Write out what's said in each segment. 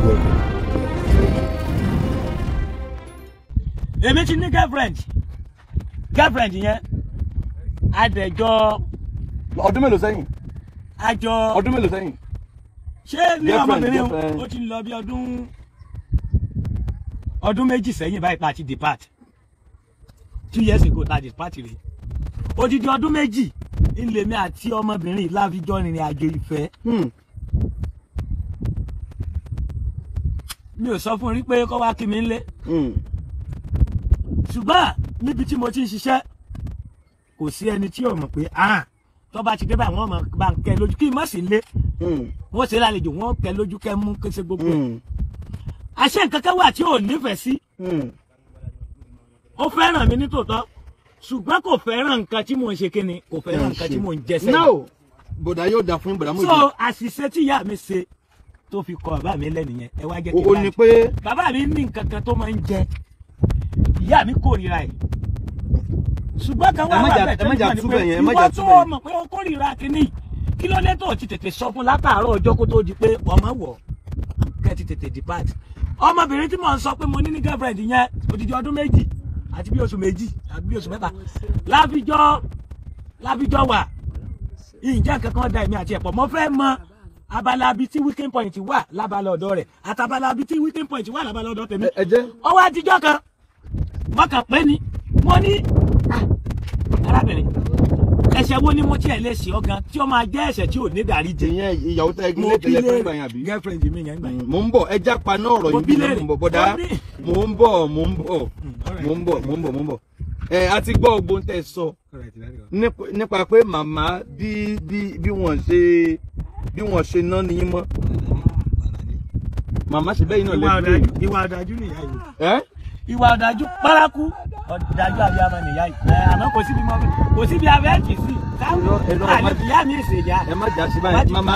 Welcome. Èmi ti ní girlfriend yẹn adẹjọ. Ọdún mélòó sẹ́yìn? Àjọ. Ọdún mélòó sẹ́yìn? Ṣé ní ọmọbìnrin ó ti lọ bí ọdún méjì sẹ́yìn báyìí pa ti depart 2 years ago ta depart rè. Odidi ọdún méjì ńlẹ̀mí àti ọmọbìnrin láfijọ́ rìnrìn àjò ìfẹ́. Mi ò sọ fún rí pé kó wá kí mi ńlé. Ṣùgbọ́n níbi tí mo ti ń ṣiṣẹ́ kò sí ẹni tí ò mọ̀ pé tó bá ti dé báyìí wọ́n mọ̀ bá ń kẹ́ lójú kí n má sì lé. Wọ́n ṣe lálejò wọ́n kẹ́ lójú kẹ́ mú kí ṣe gbogbo ẹ̀. Àṣé nǹkan kan wà tí ò nífẹ̀ẹ́ sí. Ó fẹ́ràn mi nítòótọ́ ṣùgbọ́n kò fẹ́ràn nǹkan tí mò ń ṣe kíni kò fẹ́ràn nǹkan tí mò ń jẹ sẹ́yìn. Now bọ̀dà yóò dà fún bọ̀dà mú ìdí. So àṣìṣe tí ìyá mi ṣe tó fi kọ bàbá mi lẹ́nu yẹn ẹ wá jẹ́ kí n bá ní pé bàbá mi ní nǹkan kan tó máa ń jẹ ìyá mi kórìíra ẹ̀ ṣùgbọ́n kan wà wà bẹ́ẹ̀ tó ní pé ìwọ tó mọ̀ pé ó kórìíra kínní kí ló dé tó ti tètè sọ fún látàárọ̀ ọjọ́ kó tó di pé ọmọ wọ̀ kẹ́ ti tètè depart. Ọmọbìnrin tí mò ń sọ pé mo ní ní girlfriend yẹn odidi ọdún méjì àti bí oṣù méjì àti bí oṣù mẹ́ta láfijọ́ wà ìjà kankan da èmi àti ẹ̀pọ̀. Mo fẹ́ mọ abala bi tí weekend point wà lábala ọ̀dọ̀ rẹ̀ àtàbala bi tí weekend point wà lábala ọ̀dọ̀ tèmi. Ọwọ́ àtijọ́ kan mo kàn pé ni mo ní arábìnrin ẹ̀ṣẹ̀ wo ni mo tiẹ̀ lè ṣe ọ́ gan tí ó máa jẹ́ ẹ̀ṣẹ̀ tí ò ní dáríjì. Ìyẹn ìyàwó tẹ ẹgbẹ́ tẹ́lẹ̀ fún ìgbà yẹn àbí. Girlfriend mi yẹn gbà yẹn. Mò ń bọ̀ ẹja paná ọ̀rọ̀ yìí bí mò ń bọ̀ bọ̀dá mò ń bọ̀ mò ń bọ̀ mò ń bọ̀ mò ń bọ̀ mò ń bọ̀. Ẹ a ti gbọ́ ogbon tẹ sọ nípa pé màmá bí bí wọ́n ṣe ná ni yín mọ́. Màmá ṣe bẹ́ẹ̀ náà lè bí. Ìwà ọ̀dájú nìyá yìí. Ìwà ọ̀dájú paraku ọ̀dájú abiyamọ nìyá yìí. Àmọ́ kò síbi mọ́ kò síbi abẹ́ kì í sí. Àlè ìyá mi ìṣèjà. Ẹ má jà sí báyìí màmá.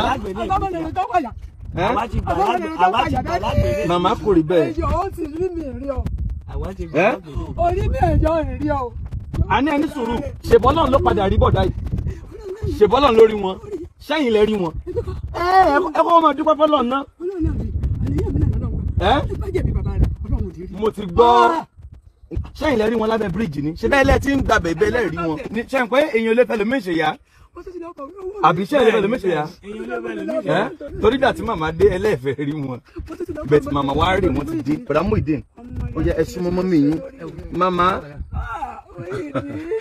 Àwa ti gbà lágbèrè. Màmá kò rí bẹ́ẹ̀. Ẹyọ ó ti rí mi rí ọ. Àwa ti gbà lágbèrè. Orí mi ẹ̀yọ́ rí ọ. A ní ẹni sùúrù ṣèbọ́lọ́n ló padà rí bọ̀dá yìí ṣèbọ́lọ́n lórí wọn sẹ́yìn lẹ rí wọn. Ẹ kọ́ ọmọ dúpẹ́ fọlọ́n náà. Mo ti gbọ́ sẹ́yìn lẹ rí wọn lábẹ́ bíríìjì ni ṣe bẹ́ẹ̀ lẹ́ ti ń gba bẹ̀bẹ̀ lẹ́ rí wọn. Ṣe ń pé èèyàn lè fẹ́ lómi ṣe yá àbí sẹ́yìn lè fẹ́ lómi ṣe yá torí dà tí màmá dé ẹlẹ́fẹ̀ẹ́ rí wọn bẹ́ẹ̀ tí màmá wá rí wọn ti dé. Bọ̀dá Muyideen ó yẹ ẹ súnmọ́ mọ́mí yín màmá.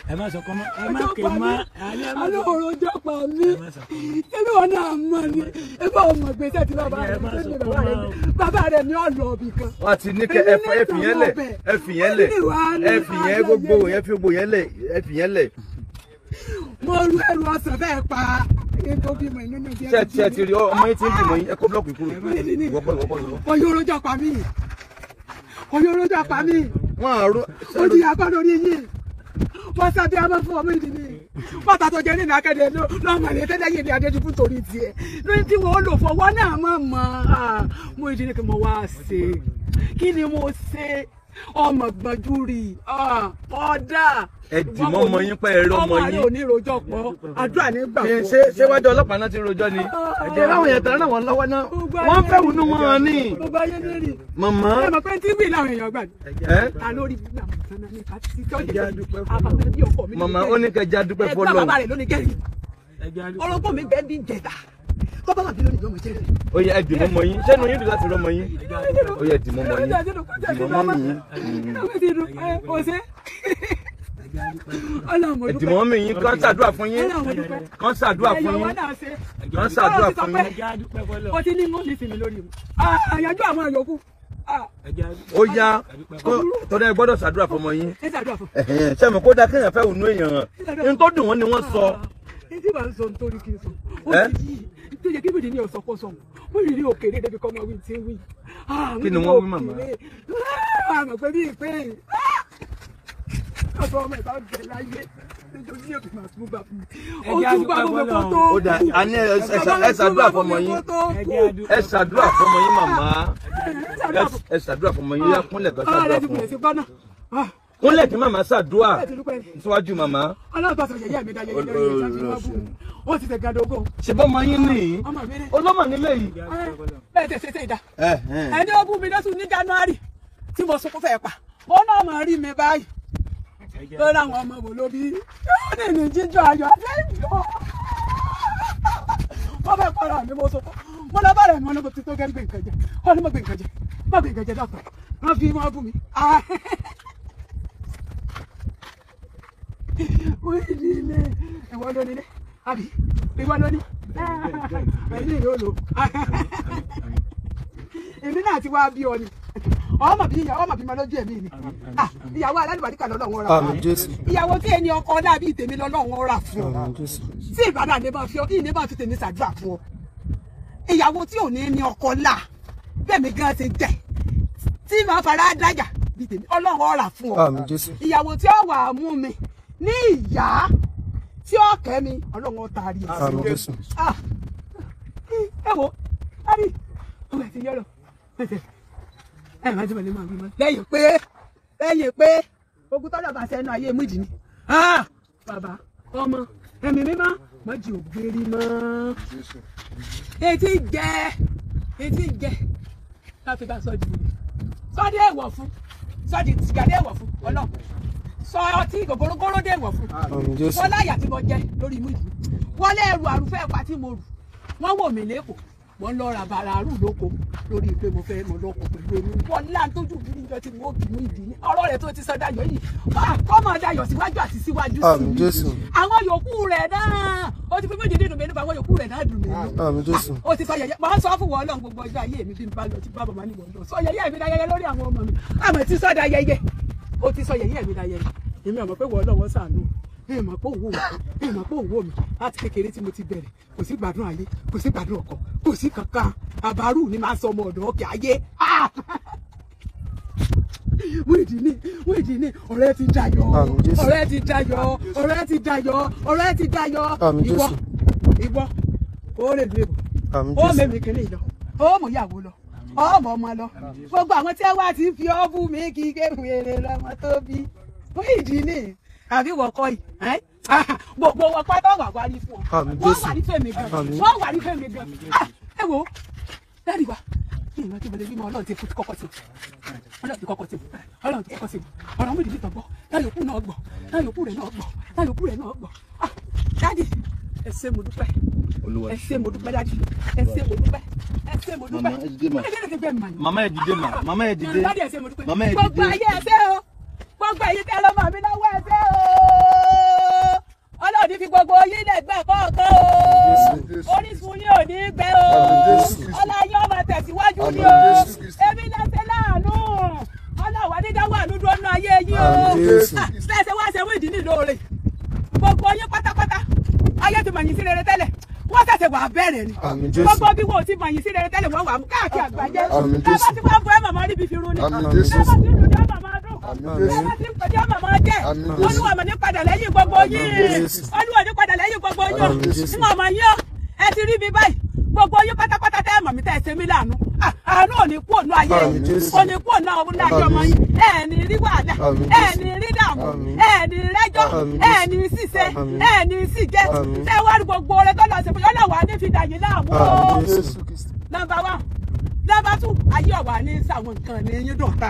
Ẹ má sọ kọ́ mọ́ ẹ má kè má alẹ́ má sọ. Alóòrò jọ pa mí ẹbí wọn náà mọ ni ẹbí wọn mọ gbèsè tí bàbá rẹ ní bàbá rẹ ní ọ̀lọ́ ọ̀bì kan. Wọ́n ti ní kẹ ẹ fi yẹn lẹ̀ ẹ fi yẹn lẹ̀ ẹ fi yẹn gbogbo yẹn fi gbogbo yẹn lẹ̀ ẹ fi yẹn lẹ̀. Mo ru ẹrù ọsàn bẹ́ẹ̀ pa ètò bímọ inú náà bí ẹ ti ṣe ti rí ọmọ yín ti ń bímọ yín ẹ kó búlọ̀kì kúrò wọ́pọ̀ wọ́pọ̀ wọ́pọ̀. Oyún pa mí oyún pa mí ó di apá lórí yìí wọ́n sábẹ́ ọmọ fún ọmọ ìdílé bàtà tó jẹ́ nínú akéde lọ́mọ ilé tẹ́lẹ̀ yìí ní adédìbò torí tiẹ̀ lórí tí wọ́n lò fọwọ́ náà mọ̀ mọ́ mo ìdílé kí mo wá ṣe kí ni mo ṣe ọmọ gbọ́njú rí ọ̀dà. Ẹ dì mọ́ ọmọ yín pẹ́ ẹ rọ́ ọmọ yín. Ọmọ rẹ ò ní rojọ́ pọ̀ àdúrà ní gbà pọ̀. Ṣé wájú ọlọ́pàá náà ti rojọ́ ni ẹ láwọn èèyàn tẹ̀lé wọn lọ́wọ́ náà wọ́n fẹ́ wùnú wọn ní. Gbogbo ayé ní rí. Màmá. Ẹ mọ̀ pé tí bí làwọn èèyàn gbà ní. Ta lórí gbà mọ̀ ní ká ti tọ́jú bí ọkọ mi. Màmá ó ní kẹjá dúpẹ́ fọlọ́. Ẹgbẹ́ bàbá rẹ̀ ló ní kẹ́rì. Orogún mi bẹ́ẹ̀ bí jẹ̀dá. Tọ́ba wà bí lónìí yọmọ jẹ́rìí. Ó yẹ ẹ dì mọ́ ọmọ yín sẹ́nu yín dùn láti rọ́mọ yín. Ó yẹ dì mọ́ ọmọ yín dì mọ́ mọ́ mi yín. Ẹ dì mọ́ mi yín kán ṣàdúrà fún yín kán ṣàdúrà fún yín kán ṣàdúrà fún yín. Ó ti ní mú ní sinmi lórí mu. Àyájọ́ àwọn yòókù. Ó yá tọ́lá ẹ gbọ́dọ̀ ṣàdúrà fún ọmọ yín. Sẹ́mi kó dáa kéèyàn fẹ́ ònú èèyàn hàn ní tó dùn wọ́n ni wọ́n sọ. Etí bá ń sọ nítorí kí n sọ ó ti yí tó yẹ kí bìdí ní ọ̀sán kó sọ mo rí rí òkèlè débi kọ́ ọmọ wí tí ń wí. Kí ni wọ́n wí màmá? Àmọ̀ pé bí ìpè ọ̀sán ọmọ ìbá bẹ̀ láyé nítorí ní òbí màá tún bá fún mi. Ó tún bá fún mi kó tó Ó dà a ní ẹ ṣàdúrà fọmọ yín ẹ ṣàdúrà fọmọ yín màmá ẹ ṣàdúrà fọmọ yín yá kúnlẹ̀ kan ṣàdúrà fún. Kúnlẹ̀ kí màmá ṣàdúà síwájú màmá. Ọlọ́run tó sọ yẹ̀yẹ́ mi dá yẹ̀yẹ́ lórí ìjà tí wọ́n bú mi. Ó ti tẹ̀gàdọ̀ ogó. Ṣé bọ́mọ yín nìyí? Olómọ nílé yìí. Bẹ́ẹ̀ tẹ̀ ṣe ṣe ìdá. Ẹni ó bú mi lọ́sùn ní January tí mo sunkún fẹ́ pa. Ó náà mọ̀ rí mi báyìí. Lórí àwọn ọmọ wò ló bí. Ó ní ní jíjọ ayọ̀ àtẹ́jọ́. Wọ́n fẹ́ kọ́ra mi mo sunkún. Mo lọ bá rẹ̀ mi wọn ló ti tó gẹ́ gbé nǹkan jẹ. Wọ́n ní mo gbé nǹkan jẹ. Mo gbé nǹkan jẹ dọ́kítà. Wọ́n fi wọ́n bú mi. Wíìdì ìwọ ló nílé àbí ìwọ ló ní ẹ̀yìn ìlú lò èmi náà ti wá bí ọ ni ọmọ bí ìyàwó ọmọ bí ma lójú ẹ̀mí mi ìyàwó alálùbáríkà lọ́lọ́run rà fún ìyàwó tí ẹni ọkọ dàbí tèmi lọ́lọ́run rà fún ọ tí ìbàdàn ní bá fi ọ ìní bá fi tèmi ṣàdúrà fún ọ ìyàwó tí ò ní ní ọkọ là bẹ́ẹ̀ mi gan ṣe jẹ tí màá fara dájà bí tèmi Ọlọ́run rà fún ọ ìyàwó tí ó wà mú mi ní ìyá tí ó kẹ́ mi Ọlọ́run taari ẹ̀ sí ọ. Ẹ wo ẹrí ọmọ ẹ̀sìn yọ̀rọ̀ ẹ máa ti mọ̀ ní máa bí mọ́. Lẹ́yìn pé ogun tọ́lọ̀ bá sẹ́nu ayé Muyideen ni bàbá ọmọ ẹ̀mí mímọ́ mọ́jì ògbérí mọ́ etí jẹ láti bá sọ́ọ̀dì wòlé sọ́ọ̀dì èèwọ̀ fún sọ́ọ̀dì tìgàdé èèwọ̀ fún Ọlọ́run sọ ọtí gògórógóró dé wọ̀ fún wọn láyà tí mo jẹ lórí Muyideen wọn lẹ́rù àrùfẹ́ ẹ̀pà tí mo rù wọ́n wò mí lẹ́kọ̀ọ́ wọ́n lọ ra bàrà àrùn lóko lórí pé mo fẹ́ mo lọ́kọ̀ pẹ̀lú oyún wọn lá tójú bí níjọ tí mo bí Muyideen ní ọ̀rọ̀ rẹ̀ tó ti sọ dayọ̀ yìí kọ́ mọ̀ dayọ̀ síwájú àti síwájú sí i àwọn yòókù rẹ̀ náà ó ti fi Muyideen dùn mí nípa àwọn yòókù rẹ̀ náà dùn mí ó ti sọ yẹ̀yẹ́ máa ń sọ fún wọn Ọlọ́run gbogbo ọjọ́ ayé mi bí n bá lọ tí bá bàbá ní wọn lọ sọ yẹ̀yẹ́ mi dáyẹyẹ lórí àwọn ọmọ mi àmọ́ ti sọ dayẹyẹ ó ti sọ yẹ̀yẹ́ mi dayẹyẹ èmi àmọ́ pé wọ́n lọ́wọ́ ṣàánú mi mọ̀ pé òun wò mí mọ̀ pé òun wò mí láti kékeré tí mo ti bẹ̀rẹ̀ kò sí gbádùn ayé kò sí gbádùn ọkọ kò sí kankan àbárù ni máa sọ ọmọ ọ̀dọ̀ ọkẹ́ ayé Muyideen ọ̀rẹ́ ti dayọ̀ ọ̀rẹ́ ti dayọ̀ ọ̀rẹ́ ti dayọ̀ ọ̀rẹ́ ti dayọ̀ ìwọ ìwọ ó rè lú èbò ó mẹ́mi kìíní lọ ó mú ìyàwó lọ ọmọ ọmọ lọ gbogbo àwọn tí wọ́n ti fi ọ́ bú mi kí kéwèrè lọ́mọ tó bí Muyideen àbí wọ́kọ́ yìí gbogbo wọn pátá wà wárí fún ọ wọ́n wà ní fèmí gan wọ́n wà ní fèmí gan ẹ wo dáàdi wa kí ìran tí mo lè rí mọ Ọlọ́run ti kọ́kọ́ sí Ọlọ́run ti kọ́kọ́ sí Ọlọ́run ti kọ́kọ́ sí ọ̀rọ̀ Muyideen tó gbọ́ láyòókù náà gbọ́ láyòókù rẹ̀ náà gbọ́ láyòókù rẹ̀ náà gbọ́ dáàdi ẹ ṣé mo dúpẹ́ ẹ ṣé mo dúpẹ́ dáàdi ẹ ṣé mo dúpẹ́ ẹ ṣé mo dúpẹ́ màmá ẹ dìde mà màmá ẹ dìde màmá ẹ dìde gbogbo ayé ẹ ṣé o gbogbo èyí tẹ́ lọ́mọ mi lọ́wọ́ ẹ ṣé o Ọlọ́run fi gbogbo yín lẹ́gbẹ́ kọ̀ọ̀kan o orísun yín ò ní gbẹ o ọlá yín ó máa tẹ̀síwájú ni o èmi lẹ́sẹ̀ láàánú Ọlọ́run adídáwọ̀ àánú dúró nínú ayé yín o lẹ́sẹ̀ wá ṣe Muyideen lóore gbogbo yín pátápátá ayé ti mọ̀ yín sí rere tẹ́lẹ̀ wọ́n ṣẹ̀ṣẹ̀ wà bẹ̀rẹ̀ ni gbogbo bí wọn ò ti mọ̀ yín sí rere tẹ́lẹ̀ wọ́n wà káàkiri àgbáyé ẹ bá ti wá fún ẹ màmá ríbi fi run ni ẹ bá ti run ni ẹ màmá dùn ẹ bá ti pèjọ́ màmá jẹ́ Olúwa mà ní padà lẹ́yìn gbogbo yín Olúwa ní padà lẹ́yìn gbogbo yín ń mọ̀ yín o ẹ ti rí mi báyìí gbogbo yín pátápátá tẹ́ ẹ mọ̀ mí tẹ́ ẹ ṣe mí láàánú àánú ò ní kú ònú ayé ò ní kú ònú àwọn ayé ọmọ yín ẹ ní rí wàhálà ẹ ní rí dààmú ẹ ní rẹ́jọ́ ẹ ní ṣìṣe ẹ ní ṣìjẹ tẹ́ wá rí gbogbo oore tó lọ sí fún yọ́nà wà ní fi dà yín láàmú o. Number 1, number 2 ayé ọ̀wà ní sàwọn nǹkan ní yín dọ̀tá.